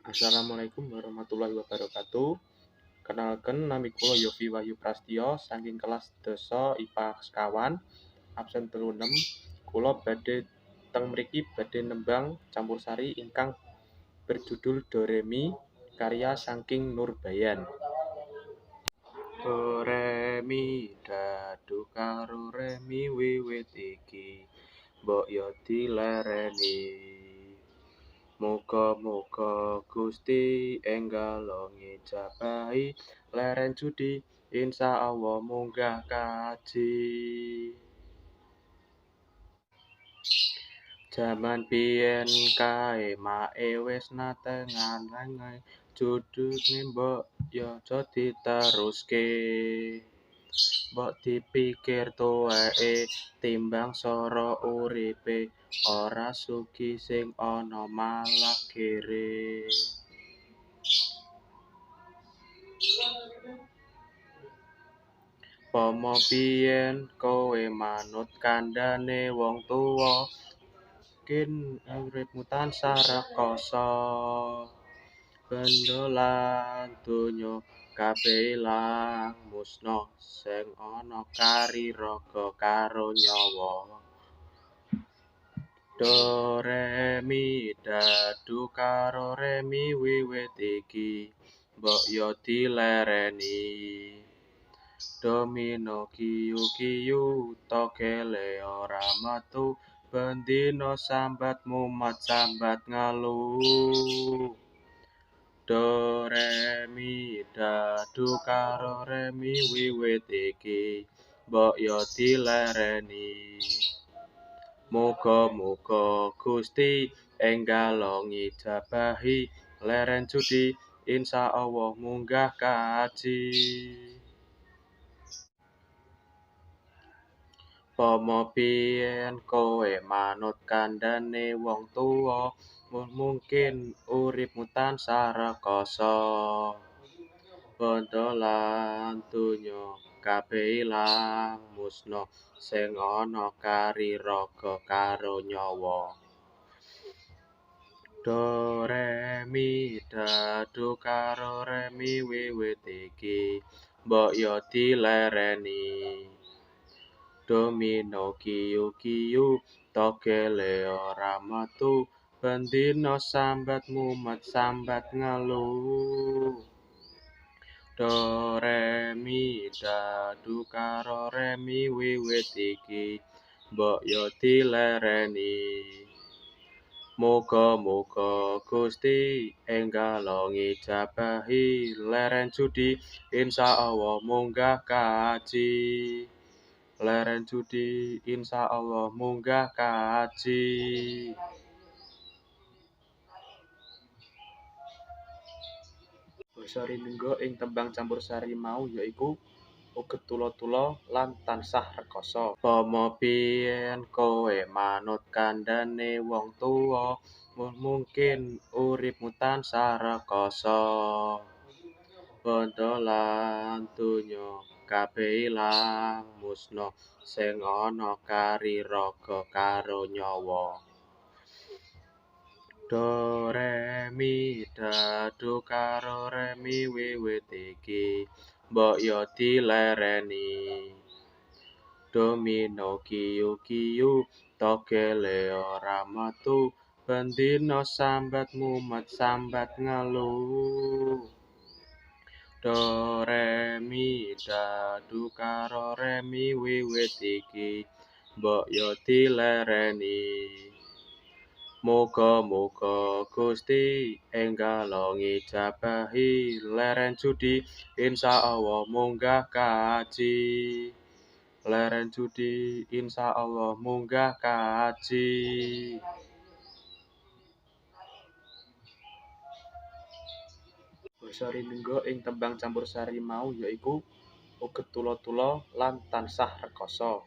Assalamualaikum warahmatullahi wabarakatuh. Kenalken nami kula Yofi Wahyu Prastiyo saking kelas 10 IPA sekawan absen 36. Kula badhe teng mriki badhe nembang campursari ingkang berjudul Doremi karya saking Nurbayan. Do re mi dadu karo re mi wiwit iki mbok yo dilereni. Muga-muga Gusti enggalo ngijabahi leren judi insyaallah munggah kaji. Jaman biyen kae mae wis nate ngarani judune mbok yo aja diteruske. Mbok dipikir tuweke timbang soro uripe ora sugih sing ana malah kere. Pomo biyen kowe manut kandhane wong tuwa kin uripmu tansah rekoso. Benda lan donya kabeh ilang musna sing ana kari raga karo nyawa. Do re mi dadu karo re mi wiwit iki mbok yo dilereni. Domino kiyu kiyu togele ora metu bendina sambat mumet sambat ngelu. Do re mi dadu karo re mi wiwit iki mbok yo dilereni. Muga-muga Gusti enggalo ngijabahi leren judi insyaallah munggah kaji. Pomo biyen kowe manut kandhane wong tuwa mungkin uripmu tansah rekoso. Bondo lan donya kabeh ilang musna sing ana kari raga karo nyawa. Do re mi dadu karo re mi wiwit iki mbok yo dilereni. Domino kiyu kiyu togele ora metu bendina sambat mumet sambat ngelu. Do re mi dadu karo re mi wiwit iki mbok yo dilereni. Muga-muga Gusti enggalo ngijabahi leren judi insyaallah munggah kaji. Leren judi insyaallah munggah kaji. Basa rinengga ing tembang campursari mau yaiku uget tula-tula lan tansah rekoso. Pomo biyen kowe manut kandhane wong tuwa mungkin uripmu tansah rekoso. Bondo lan donya kabeh ilang musna sing ana kari raga karo nyawa. Do re mi dadu karo re mi wiwit iki mbok yo dilereni. Domino kiyu kiyu togele ora metu bendina sambat mumet sambat ngelu. Do re mi dadu karo re mi wiwit iki mbok yo dilereni. Muga-muga Gusti enggalo ngijabahi leren judi insyaallah munggah kaji. Leren judi insyaallah munggah kaji. Basa rinengga ing tembang campursari mau yaiku uget tula-tula lan tansah rekoso.